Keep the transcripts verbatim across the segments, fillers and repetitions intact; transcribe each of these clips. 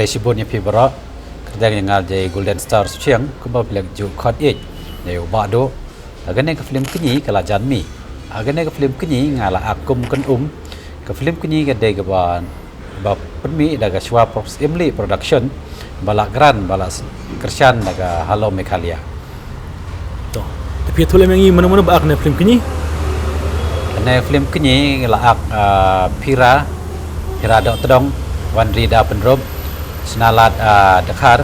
Shibun ïa phi baroh. Kyrteng ïa nga dei Golden Star Suchiang, kumba phi la ju khot ïa nga dei u Bah Duh. Ha kane ka film Kñi ka la jan mih. Ha kane ka film Kñi nga la ak kum Kynum. Ka film Kñi ka dei kaba, ba pynmih da ka Shwa Props Imli Production, ba la grant, ba la s-, kyrshan da ka Hello Meghalaya. To, te phi ïathuh lem ïa ngi mano mano ba ak ha kane ka film Kñi? Kane ka film Kñi la ak, ah, Phira, Phira Dohtdong, Wanrida Pynrup, Snalad, ah, Dkhar.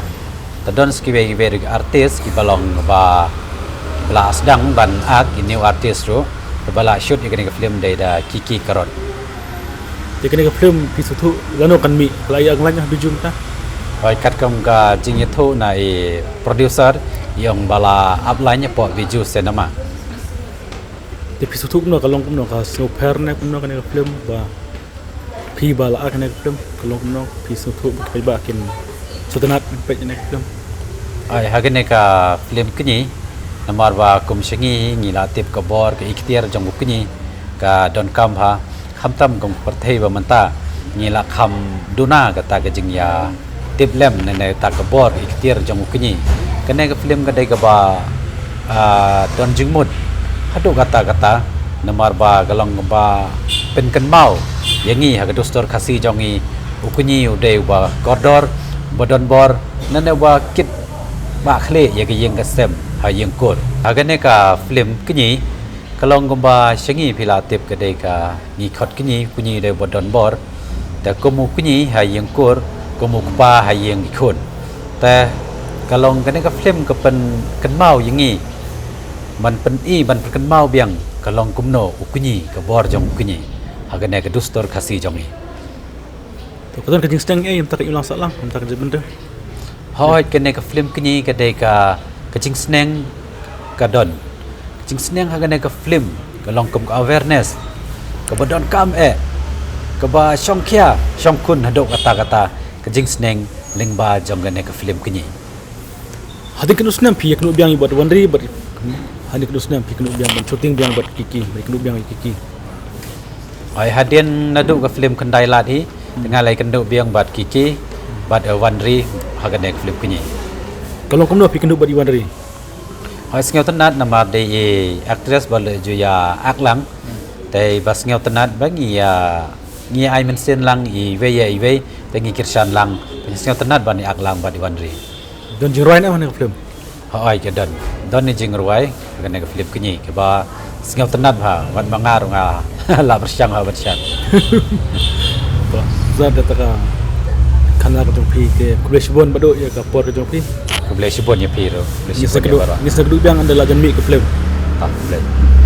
Te don sa kiwei kiwei ruh ki artist kiba long ba, ba la sdang ban ak, ki new artist ruh. Te ba la shoot ïa kane ka film dei da Kiki Karot. Te kane ka film phi sngewthuh lano kan mih, la ïa nglain ha dujung ta? Hooid, katkum ka jingïathuh na i producer, i ong ba la ap lain hapoh Bijou Cinema. Te phi sngewthuh kumno, ka long kumno, ka sngewpher ne kumno kane ka film, ba phi ba la ak kane ka film, ka long kumno, phi sngewthuh ba paidbah kin sngewtynnat ban peit kane ka film? Ai, ha kane ka film Kñi, namar ba kum sha ngi ngi la tip ka bor ka ikhtiar jong u Kñi ka donkam bha, khamtam kum ka pyrthei ba mynta ngi la kham duna kata ka jingïatip lem ne, ne kata ka bor ka ikhtiar jong u Kñi. Kane ka film ka dei kaba, ah, don jingmut haduh katta katta, namar ba ka long kaba pynkynmaw ïa ngi ha ka dustur Khasi jong ngi, u Kñi u dei uba kordor, uba don bor, ne, ne uba kit ba khlieh ïa ka ïing ka sem ha ïing kur. Ha kane ka film Kñi, ka long kumba sha ngi phi la tip ka dei ka ngi khot Kñi, u Kñi dei uba don bor. Te kum u Kñi ha ïing kur, kum u kpa ha ïing ki khun. Te ka long kane ka film ka pynkynmaw ïa ngi, ban pyni, ban pynkynmaw biang ka long kumno u Kñi, ka bor jong u Kñi ha kane ka dustur Khasi jong ngi. To, ka don ka jingsneng ei mynta ka ïulang sahlang, mynta ka jingmyntoi? Hooid, kane ka film Kñi ka dei ka, ka jingsneng ka don. Ka jingsneng ha kane ka film ka long kum ka awareness, kaba donkam eh, kaba shongkhia shongkhun haduh katta katta ka jingsneng lyngba jong kane ka film Kñi. Hadien katno snem phi ïakynduh biang bad Wanri, bad hadien katno snem phi ïakynduh biang ban shooting biang bad Kiki, ban ïakynduh biang ïa Kiki? Ai, hadien naduh ka film Khyndai Lad hi, te nga la ïakynduh biang bad Kiki, bad, eh, Wanri ha kane ka film Kñi. Ka long kumno phi ïakynduh bad i Wanri? Ai, sngewtynnat namar dei i actress ba la ju ïa ak lang. Te ba sngewtynnat ba ngi ïa, ngi ai mynsiem lang iwei ïa iwei, te ngi kyrshan lang, te sngewtynnat ban ïa ak lang bad i Wanri. Don jingrwai ne em ha kane ka film? Hooid, ka don. Don i jingrwai ha kane ka film Kñi, kaba sngewtynnat bha, wat ma nga ruh nga la pyrshang ha pyrshang. Ba, sa da ta ka khana ka jong phi, te khublei shibun Bah Duh ïa ka por ka jong phi. Khublei shibun ïa phi ruh. Khublei shibun ïa baroh. Ngi sa kynduh biang ynda la jan mih ka film. Ah, khublei.